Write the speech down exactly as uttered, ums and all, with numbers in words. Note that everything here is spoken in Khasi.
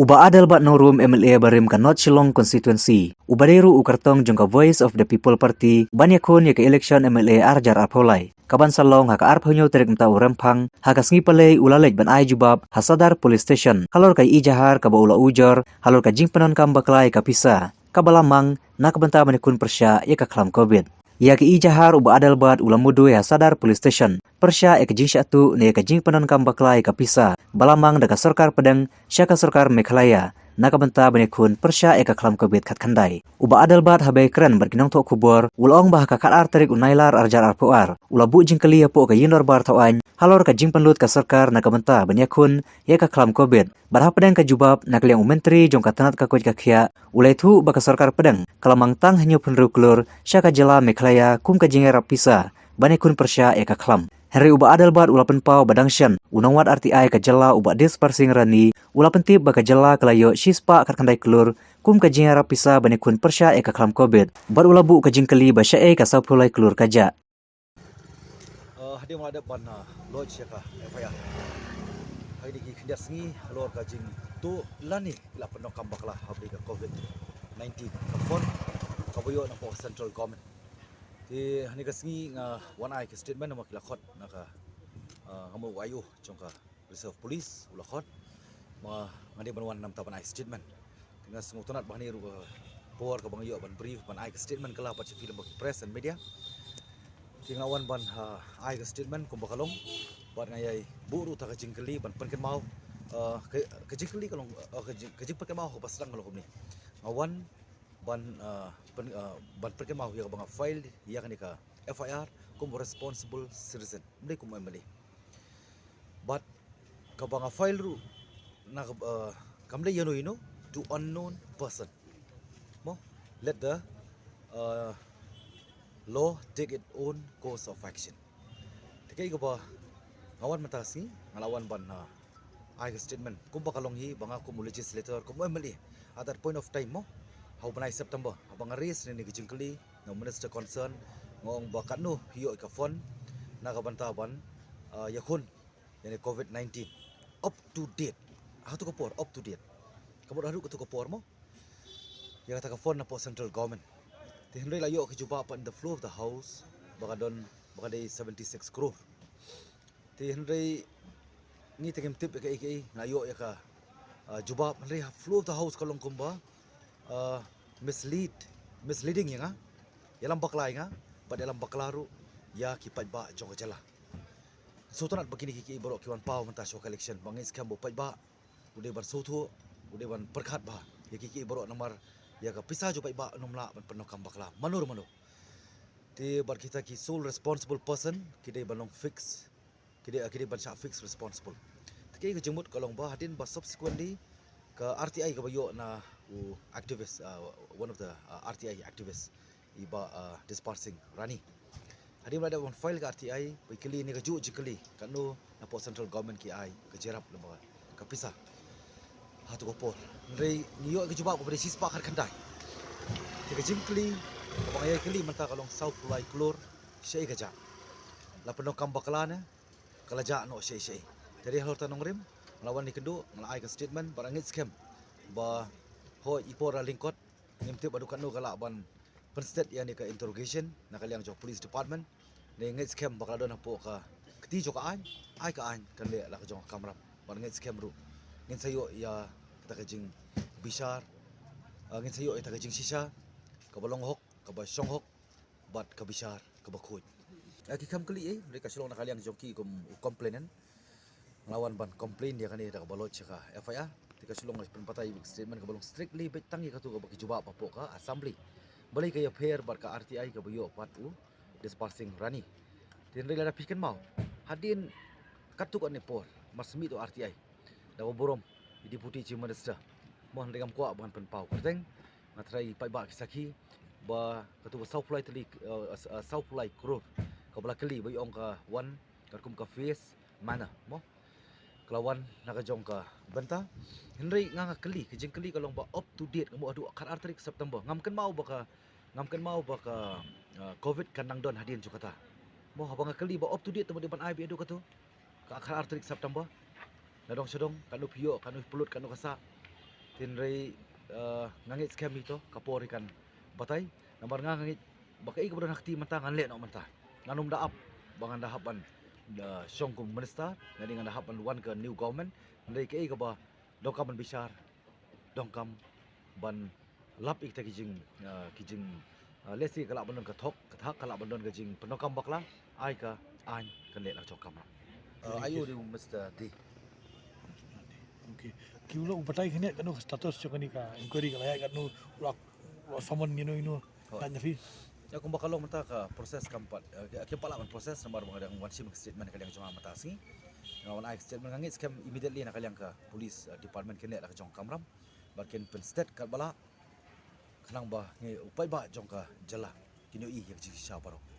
U Bah Adelbert Nongrum, M L A barim ka North Shillong Constituency, uba dei ruh u kyrtong jong ka Voice of the People Party, ban ïakhun ïa ka election M L A arhajar arphew lai, kaban sa long ha ka arphew hynñiew tarik mynta u Rymphang, ha ka sngi Palei u la leit ban ai jubab ha Sadar Police Station halor ka ejahar kaba u la ujor halor ka jingpyndonkam bakla ïa ka pisa kaba la mang na ka bynta ban ïakhun pyrshah ïa ka khlam Covid. Ïa ka ejahar u Bah Adelbert u la mudui ha Sadar Police Station pyrshah ïa ka jingshah tuh ne ïa ka jingpyndonkam bakla ïa ka pisa ba la mang da ka sorkar pdeng sha ka sorkar Meghalaya na ka bynta ban ïakhun pyrshah ïa ka khlam Covid khatkhyndai. U Bah Adelbert haba ïakren bad ki nongthoh khubor u la ong ba ha ka khatar tarik u Nailar arhajar arphew ar u la buh jingkylli hapoh ka Ïingdorbar Thawaiñ halor ka jingpynlut ka sorkar na ka bynta ban ïakhun ïa ka khlam Covid. Bad hapdeng ka jubab na ka liang u Myntri jong ka tnat ka koit ka khiah u la ïathuh ba ka sorkar pdeng ka la mang tang hynñiewphew hynriew klur sha ka jylla Meghalaya kum ka jingïarap pisa ban ïakhun pyrshah ïa ka khlam. Hynrei u Bah Adelbert u la pynpaw ba dang shen u nongwad R T I ka jylla u Bah Dispar Singh Rani u la pyntip ba ka jylla ka la ïoh shispah khatkhyndai klur kum ka jingïarap pisa ban ïakhun pyrshah ïa ka khlam Covid. Bad u la buh ka jingkylli ba shaei ka sawphew lai klur ka jah. Uh, hadien ba la dep ban, uh, lodge ïa ka F I R ha kine ki khyndiat sngi halor ka jingtuh lane la pyndonkam bakla ha ka Covid nineteen, ka fund kaba ïoh na ka central government. Te ha kane ka sngi nga wan ai ka statement namar ki la khot na ka, uh, nga mut u I O jong ka Reserve Police u la khot. Ma nga dei ban wan namar ban ai statement. Te nga sngewtynnat ba ha kane ruh, uh, por kaba nga ïoh ban brief ban ai ka statement ka la pat sha phi lem bad ki press and media. Te nga wan ban, uh, ai ka statement kumba ka long. Bad nga ïai buh ruh ïa ka jingkylli ban pynkynmaw, uh, ka, ka jingkylli ka long, uh, ka jing, ka jingpynkynmaw kaba sdang ka long kumne. Nga wan ban, uh, pyn, uh, ban pynkynmaw ïa kaba nga file ïa kane ka F I R kum responsible citizen, ym dei kum M L A. Bad kaba nga file ruh na ka, uh, kam dei ïano ïano, to unknown person. Mo, let the, uh, law take its own course of action. Te kaei kaba nga wan mynta ka sngi, nga la wan ban, uh, ai ka statement kumba ka long hi ba nga kum u legislator, kum u M L A at that point of time mo, ha u bnai September haba nga raise ïa kane ka jingkylli na u minister concern, nga ong ba katno ïoh ïa ka fund na ka bynta ban, uh, ïakhun ïa kane Covid nineteen up to date. Hato ka por up to date? Ka mut haduh kato ka por mo ïa kata ka fund napoh central government. Te hynrei la ïoh ka jubab pat in the floor of the house ba ka don, ba ka dei seventy six crore. Te hynrei ngi te ngim tip ïa kaei kaei, nga ïoh ïa ka, uh, jubab, hynrei ha floor of the house ka long kumba, uh, mislead, misleading ïa nga. Ïalam bakla ïa nga bad ïalam bakla ruh ïa ki paidbah jong ka jylla. Sngewtynnat ba kine kiei kiei baroh ki wan paw mynta sha ka election, ba ngeit skhem ba u paidbah u dei ban sngewthuh, u dei ban pyrkhat bha ïa kiei kiei baroh namar ïa ka pisa jong u paidbah ym lah ban pyndonkam bakla mano re mano. Te bad kita ki sole responsible person ki dei ban long fix, ki dei, ki dei ban shah fix responsible. Te kaei ka jingmut ka long ba hadien ba subsequently ka R T I kaba ïoh na u activist, uh, one of the, uh, R T I activist, i Bah, uh, Dispar Singh Rani. Hadien ba la dep ban file ka R T I, ba i kylli ïa kane kajuh jingkylli, katno napoh central government ki ai ka jingïarap lem bad ka pisa hato ka por. Hynrei ngi ïoh ïa ka jubab kaba dei shispah khatkhyndai. Te ka jingkylli kaba nga ïai kylli mynta ka long sawphew lai klur, shaei ka jah? La pyndonkam bakla ne ka la jah noh shaei shaei? Te dei halor kata nongrim nga la wan ïakynduh, nga la ai ka statement bad nga ngeit skhem ba hooid i por la lyngkot, ngim tip haduh katno ka lah ban pynstet ïa kane ka interrogation na ka liang jong police department. Nga ngeit skhem ba ka la don hapoh ka kti jong ka aiñ, ai ka aiñ kan leh la ka jong ka kamram. Bad nga ngeit skhem ruh ngin sa ïoh ïa kata ka jingbishar, ah, ngin sa ïoh ïa kata ka jingshisha kaba long hok, kaba shong hok bad ka bishar kaba khuid. Ïa ki kam kylli, eh, hynrei ka shu long na ka liang jong ki kum u complainant. Nga la wan ban complain ïa kane da kaba lodge ïa ka F I R. Te ka shu long, pynpaw ïa ka statement kaba long strictly beit tang ïa kato kaba ki jubab hapoh ka assembly. Balei ka ïapher bad ka R T I kaba ïoh pat u Dispar Singh Rani? Te hynrei lada phi kynmaw, hadien katto katne por mar shu mih ïa u R T I da kaba burom i Deputy Chief Minister, mo, hynrei ngam kwah ban pynpaw kyrteng. Nga tharai paidbah ki sakhi ba kato ka sawphew lai tylli, eh, eh, sawphew lai klur kaba la kylli ba i ong ka wan katkum ka phased manner, mo, ka la wan na ka jong ka bynta. Hynrei nga, nga kylli, ka jingkylli ka long ba up to date, ka mut haduh khatar tarik September. Ngam kynmaw ba ka, ngam kynmaw ba ka, ah, Covid kan nang don hadien jong kata. Mo, haba nga kylli ba up to date, te mut dei ban ai beit haduh kato ka khatar tarik September. Na dong sha dong, katno phi ïoh, katno phi pynlut, katno ka sah. Hynrei, eh, nga ngeit skhem ito ka por hi kan batai. Namar nga nga ngeit ba kaei kaba don ha kti mynta ngan leh noh mynta. Ngan ym da ap ba ngan da hap ban, eh, shong kum minister, ngan da hap ban wan ka new government. Hynrei kaei kaba donkam ban bishar, donkam ban lap ïa kita ki jing, eh, ki jing, eh, lehse ka lah ban don ka thok ka thak, ka lah ban don ka jingpyndonkam bakla, ai ka aiñ kan leh la ka jong ka kamram. Eh, aiu de Mister D. Okay. Ki u la u batai khyndiat katno ka status jong kane ka inquiry, ka la ïaid katno, u la, u la summon ïano ïano. Hooid. Tang ïa phi. Ïa, kumba ka long mynta ka process kam pat, eh, ki, kim pat lah ban process namar ba nga dang wan shim ka statement ka liang jong nga mynta ka sngi. Nga wan ai ka statement, nga ngeit skhem immediately na ka liang ka police, eh, department kin leh la ka jong ka kamram bad kin pynsted katba lah khnang ba ngi u paidbah jong ka jylla kin ïohi ïa ka jingshisha baroh.